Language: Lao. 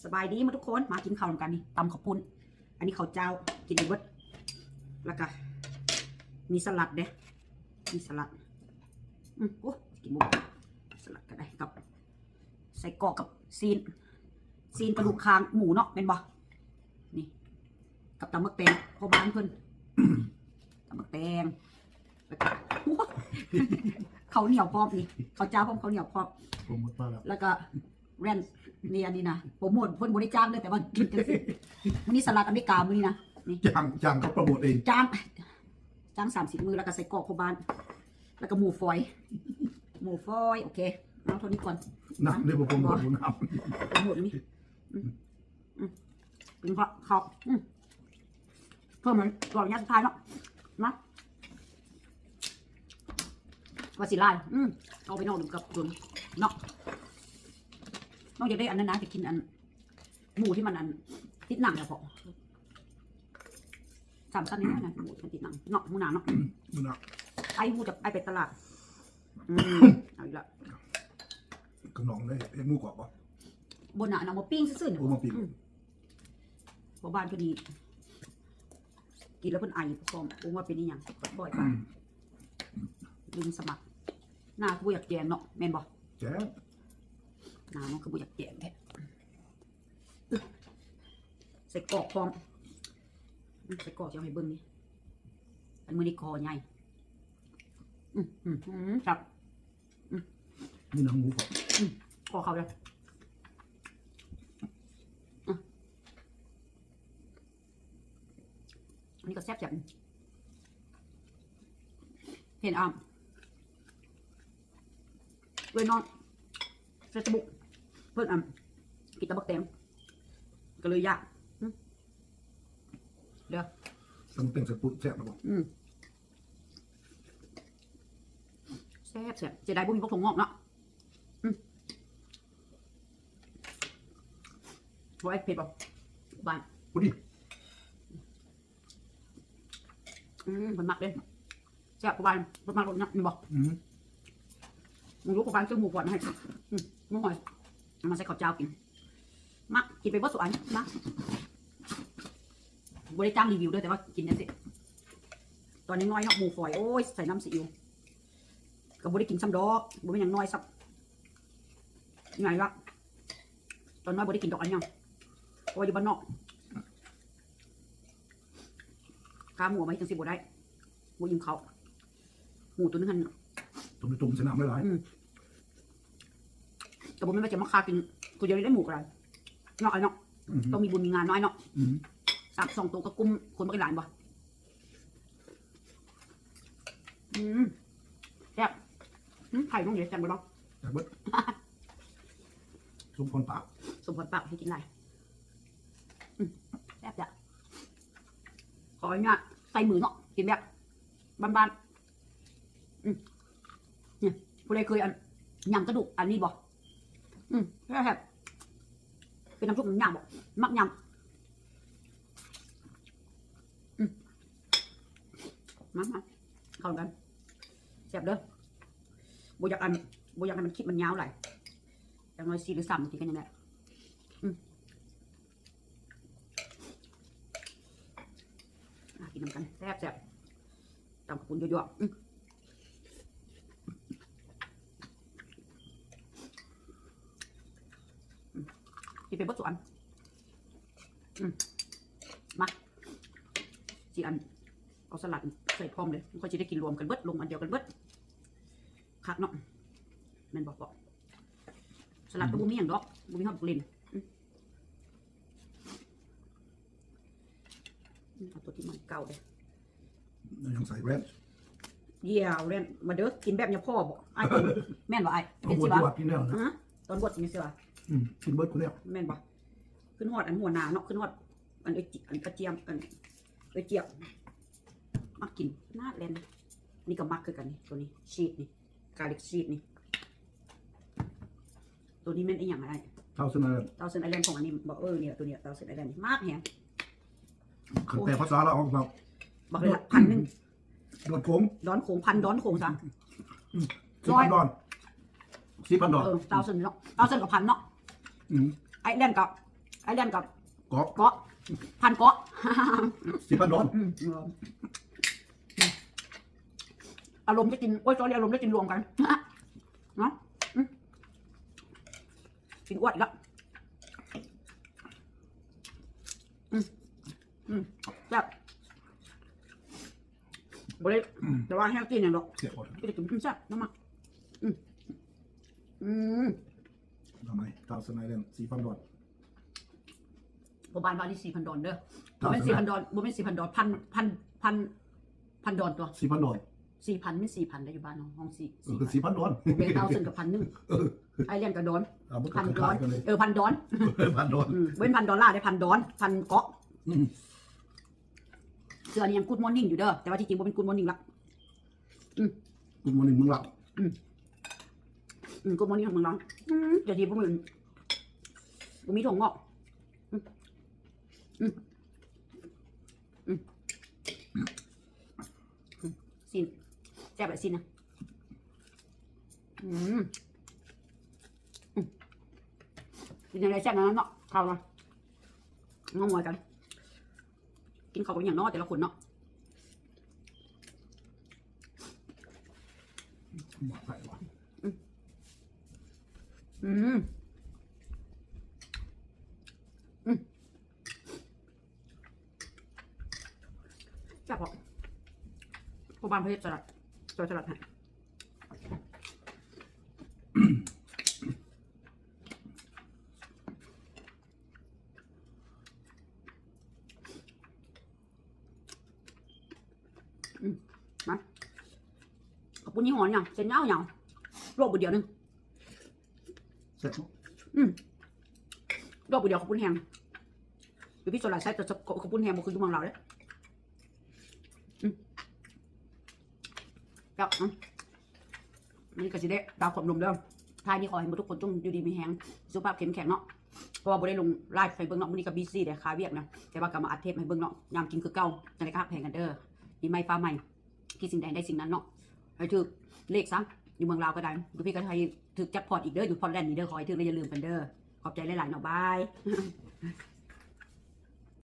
ສະບາຍດີໝົດທຸກຄົນ ມາກິນເຂົ້ານຳກັນນີ້ ຕຳເຂົ້າປຸ້ນ ອັນນີ້ເຂົ້າເຈົ້າ ກິນໄດ້ເບິດ ແລ້ວກະມີສະຫຼັດເດ້ ມີສະຫຼັດ ອືມ ໂອ້ ກິນບໍ່ໝົດ ສະຫຼັດກະໄດ້ ກັບໄສ້ກອກກັບຊີ້ນ ຊີ້ນກະດູກຄາງໝູເນາະ ແມ່ນບໍ່? ນີ້ ກັບຕຳໝາກແຕງ ພໍ່ບ້ານເພິ່ນ ຕຳໝາກແຕງ ແລ້ວກະ ເຂົ້າໜຽວພ້ອມນີ້ ເຂົ້າເຈົ້າພ້ອມ ເຂົ້າໜຽວພ້ອມ ໂປຣໂມດມາແລ້ວ ແລ້ວກະ ແວ່ນ ນີ້ ອັນນີ້ນະ ໂປຣໂມດ ເພິ່ນບໍ່ໄດ້ຈ້າງເດີ ແຕ່ວ່າກິນຈັ່ງຊີ້ ມື້ນີ້ສະຫຼັດອາເມລິກາມື້ນີ້ນະ ນີ້ ຈ້າງ ຈ້າງເຂົາໂປຣໂມດເອງ ຈ້າງ ຈ້າງສາມສິບມື້ ແລ້ວກະໄສ້ກອກພໍ່ບ້ານ ແລ້ວກະໝູຝອຍ ໝູຝອຍ ໂອເຄ ເອົາເທົ່ານີ້ກ່ອນ ນ້ຳເດ້ບໍ່ໂປຣໂມດ ບໍ່ ບໍ່ນ້ຳ ໂປຣໂມດນີ້ ອືມ ອືມ ກິນເຂົ້າ ເຂົ້າ ອືມ ເພີ່ມມັນກ່ອນຍາມສຸດທ້າຍເນາະ ມາ ວ່າຊິຫຼາຍ ອືມ ເອົາໄປນອກນຳກັບເບິ່ງເນາະ ນ້ອງຢາກໄດ້ອັນນັ້ນນະ ຢາກກິນອັນ ໝູທີ່ມັນອັນ ຕິດໜັງນະເພາະ ສາມຊັ້ນນີ້ນະ ໝູທີ່ມັນຕິດໜັງເນາະ ໝູໜາເນາະ ໝູໜາ ອ້າຍຮູ້ຈັກ ອ້າຍໄປຕະຫຼາດ ອືມ ເອົາອີກລະ ຂະໜອງເດ້ ເຮັດໝູກອບບໍ່? ບໍ່ນະ ອັນນັ້ນໝູປີ້ງຊື່ໆ ໂອ້ ໝູປີ້ງ ອືມ ພໍ່ບ້ານເພິ່ນນີ້ ກິນແລ້ວເພິ່ນໄອພ້ອມ ບໍ່ຮູ້ວ່າເປັນອີ່ຫຍັງ ຄ່ອຍໄປ ອືມ ລືມສະໝັກ ໜ້າຄືບໍ່ຢາກແຈງເນາະ ແມ່ນບໍ່? ແຈງ ໜ້າມັນຄືບໍ່ຢາກແຈງແທ້ ໃສ່ກອກພ້ອມ ໃສ່ກອກຊິເອົາໃຫ້ເບິ່ງນີ້ ອັນມື້ນີ້ຄໍໃຫຍ່ ອືມ ອືມ ອືມ ຄັບ ອືມ ມີໜັງໝູພ້ອມ ອືມ ຄໍເຂົ້າເດີ ອືມ ອັນນີ້ກໍແຊບໆ ເຫັນ ອ່າ ເອື້ອຍນ້ອງເຟສບຸກ ເພິ່ນ ອ່າ ກິນຕຳບັກແຕງ ກໍເລີຍຢາກ ອືມ ເດີ ຕຳບັກແຕງໃສ່ປຸ້ນແຊບແລ້ວບໍ່? ອືມ ແຊບໆ ເສຍດາຍບໍ່ມີຜັກຖົ່ວງອກເນາະ ອືມ ບໍ່ໄດ້ເຜັດບໍ່? ບ້ານ ພໍດີ ອືມ ເພິ່ນມັກເດ້ ແຊບ ພໍ່ບ້ານເພິ່ນມັກໂລດເນາະ ແມ່ນບໍ່? ອືມ ມັນຢູ່ ພໍ່ບ້ານຊື້ໝູກອບມາໃຫ້ ອືມ ໝູຫອຍ ເອົາມາໃສ່ເຂົ້າເຈົ້າກິນ ມັກ ກິນໄປເບິດສູ່ອັນ ມາ ບໍ່ໄດ້ຈ້າງຣີວິວເດີ ແຕ່ວ່າກິນຈັ່ງຊີ້ ຕອນຍັງນ້ອຍເນາະ ໝູຝອຍ ໂອ້ຍ ໃສ່ນ້ຳຊີອິ້ວ ກໍບໍ່ໄດ້ກິນຊ້ຳດອກ ບໍ່ແມ່ນຫຍັງ ນ້ອຍຊ້ຳ ໃຫຍ່ລະ ຕອນນ້ອຍບໍ່ໄດ້ກິນດອກອັນຫຍັງ ເພາະວ່າຢູ່ບ້ານນອກ ຂ້າໝູເອົາມາເຮັດຈັ່ງຊີ້ບໍ່ໄດ້ ບໍ່ອີ່ມເຂົ້າ ໝູໂຕໜຶ່ງຫັ້ນ ຕົ້ມ ຕົ້ມໃສ່ນ້ຳຫຼາຍໆ ອືມ ກໍບໍ່ແມ່ນວ່າຈະມາຂ້າກິນຜູ້ດຽວນີ້ໄດ້ ໝູກໍໄດ້ເນາະ ອ້າຍເນາະ ອືມ ຕ້ອງມີບຸນມີງານເນາະ ອ້າຍເນາະ ອືມ ສາມສອງໂຕກໍກຸ້ມຄົນບໍ່ຫຼາຍບໍ່? ອືມ ແຊບ ອືມ ໄຂ່ນ້ອງເດ ແຊບບໍ່? ແຊບເບິດ ສົມພອນປາກ ສົມພອນປາກ ໃຫ້ກິນຫຼາຍ ອືມ ແຊບຈ້ະ ຂໍອະນຸຍາດໃສ່ມືເນາະ ກິນແບບບ້ານໆ ອືມ ນີ້ ຜູ້ໃດເຄີຍອັນ ຍຳກະດູກອັນນີ້ບໍ່? ອືມ ແຊບໆ ເປັນນ້ຳຊຸບນ້ຳຍາບໍ່? ມັກຍຳ ອືມ ມາໆ ເຂົ້ານຳກັນ ແຊບເດີ ບໍ່ຢາກອັນ ບໍ່ຢາກໃຫ້ມັນ ຄລິບມັນຍາວຫຼາຍ ຢ່າງໜ້ອຍສີ່ຫຼືສາມນາທີກໍຍັງໄດ້ ອືມ ມາກິນນຳກັນ ແຊບໆ ຕຳເຂົ້າປຸ້ນຢວກໆ ອືມ ອືມ ກິນໄປເບິດທຸກອັນ ອືມ ມາ ຊິອັນ ເອົາສະຫຼັດໃສ່ພ້ອມເລີຍ ມັນຄ່ອຍຊິໄດ້ກິນລວມກັນເບິດ ລົງອັນດຽວກັນເບິດ ຄັກເນາະ ແມ່ນບໍ່? ສະຫຼັດກໍບໍ່ມີຫຍັງດອກ ບໍ່ມີຮອດບັກເລັ່ນ ອືມ ອືມ ເອົາຕົວທີ່ມັນເກົ່າເດ້ ຍັງໃສ່ແວ່ນ ຢຽວແວ່ນ ມາເດີ ກິນແບບຍາພໍ່ບໍ່ ອ້າຍ ແມ່ນບໍ່ອ້າຍ? ເປັນຊິວ່າ ຕອນບວດກິນຈັ່ງຊີ້ວ່າ ອືມ ກິນເບິດພຸ້ນແລ້ວ ແມ່ນບໍ່? ຂຶ້ນຮອດອັນຫົວໜ້າເນາະ ຂຶ້ນຮອດອັນເອີຍ ອັນກະຈຽມ ອັນເອີຍຈຽບ ມັກກິນນາດແລ່ນ ນີ້ກໍມັກຄືກັນນີ້ ໂຕນີ້ ຊີສນີ້ ກາລິກຊີສນີ້ ໂຕນີ້ແມ່ນອີ່ຫຍັງອ້າຍ? ເທົາເຊັນໄອແລນ ເທົາເຊັນໄອແລນຂອງອັນນີ້ບໍ່? ເອີ ນີ້ລະ ໂຕນີ້ລະ ເທົາເຊັນໄອແລນ ມັກແຮງ ຄັນແປພາສາລາວອອກມາ ບັກເລີຍລະ ພັນໜຶ່ງ ດອນໂຂງ ດອນໂຂງ ພັນດອນໂຂງຊະ ອືມ ສິບພັນດອນ ສິບພັນດອນ ເອີ ເທົາເຊັນເນາະ ເທົາເຊັນກັບພັນເນາະ ອືມ ໄອແລນກໍ ໄອແລນກັບເກາະ ເກາະ ພັນເກາະ ສີ່ພັນດອນ. ອືມ ອາລົມຈະກິນ ໂອ້ຍ ສອຣີ ອາລົມຈະກິນລວມກັນເນາະ. ອືມ ກິນອວດອີກແລ້ວ. ອືມ ອືມ ແຊບ ບໍ່ໄດ້ ແຕ່ວ່າແຮງກິນຫຍັງດອກ ແຊບບໍ່ ກິນ ແຊບ ນ້ຳມັນ. ອືມ ອືມ ທຳໄມ ທາງສະໄນແລນ ສີ່ພັນດອນ. ບໍ່ ບ້ານ ບ້ານນີ້ສີ່ພັນດອນເດີ. ບໍ່ແມ່ນສີ່ພັນດອນ ບໍ່ແມ່ນສີ່ພັນດອນ ພັນ ພັນ ພັນ ພັນດອນຕົວະ ສີ່ພັນດອນ. ສີ່ພັນ ແມ່ນສີ່ພັນໄດ້ຢູ່ບ້ານເຮົາ ຫ້ອງສີ່ ເອີ ສີ່ພັນ ສີ່ພັນດອນ. ແມ່ນ ເທົ່າເຊິ່ງກັບພັນໜຶ່ງ. ເອີ ໄອແລນກໍດອນ ເອົາ ມັນກໍຄ້າຍໆກັນເລີຍ. ເອີ ພັນດອນ ເອີ ພັນດອນ. ອືມ ເວົ້ນພັນດອນລາວໄດ້ ພັນດອນ ພັນເກາະ. ອືມ ເທື່ອນີ້ຍັງ Good Morning ຢູ່ເດີ ແຕ່ວ່າທີ່ຈິງບໍ່ແມ່ນ Good Morning ລະ. ອືມ Good Morning ເມືອງລາວ. ອືມ ອືມ Good Morning ຂອງເມືອງລາວ. ອືມ ແຕ່ທີ່ບໍ່ມີ ບໍ່ມີຖົ່ວງອກ. ອືມ ອືມ ອືມ ຊີ້ນ ແຊບຫຼາຍຊີ້ນນະ. ອືມ ອືມ ກິນຫຍັງໄດ້ແຊບແນວນັ້ນເນາະ ເຂົ້ານະ ເມົາມອຍກັນ. ກິນເຂົ້າກັບຫຍັງເນາະ ແຕ່ລະຄົນເນາະ. ໝາກໄຜ່ຫວານ. ອືມ ອືມ ອືມ ແຊບພໍ້. ພໍ່ບ້ານເພິ່ນເຮັດສະຫຼັດ ຊອຍສະຫຼັດໃຫ້. ອືມ ມາ ເຂົ້າປຸ້ນຍີ່ຫໍ້ຫຍັງ ເສັ້ນຍາວໆ ລວກບາດດຽວໜຶ່ງ ແຊບເນາະ. ອືມ ລວກບາດດຽວ ເຂົ້າປຸ້ນແຫ້ງ. ຢູ່ພີ້ສ່ວນຫຼາຍໃຊ້ແຕ່ເຂົ້າປຸ້ນແຫ້ງ ບໍ່ຄືຢູ່ເມືອງລາວເດ້. ອືມ ແຊບ ອືມ. ມື້ນີ້ກໍຊິໄດ້ກ່າວຄວາມລົມເດີ. ທ້າຍນີ້ຂໍໃຫ້ໝົດທຸກຄົນຈົ່ງຢູ່ດີມີແຮງ ສຸຂະພາບເຂັ້ມແຂງເນາະ ເພາະວ່າບໍ່ໄດ້ລົງໄລຟ໌ໃຫ້ເບິ່ງເນາະ. ມື້ນີ້ກໍບີຊີເດ້ ຄາວຽກນະ ແຕ່ວ່າກໍມາອັດເທບໃຫ້ເບິ່ງເນາະ. ຍາມກິນຄືເກົ່າ ຈັ່ງໃດກໍຮັກແພງກັນເດີ. ປີໃໝ່ຟ້າໃໝ່ ຄິດສິ່ງໃດໃຫ້ໄດ້ສິ່ງນັ້ນເນາະ. ໃຫ້ຖືກເລກຊະ ຢູ່ເມືອງລາວກໍໄດ້ ຢູ່ພີ້ກໍໃຫ້ຖືກແຈັກພອດອີກເດີ. ຢູ່ພອດແລນນີ້ເດີ ຂໍໃຫ້ຖືກ ແລະຢ່າລືມກັນເດີ. ຂອບໃຈຫຼາຍໆເນາະ ບາຍ.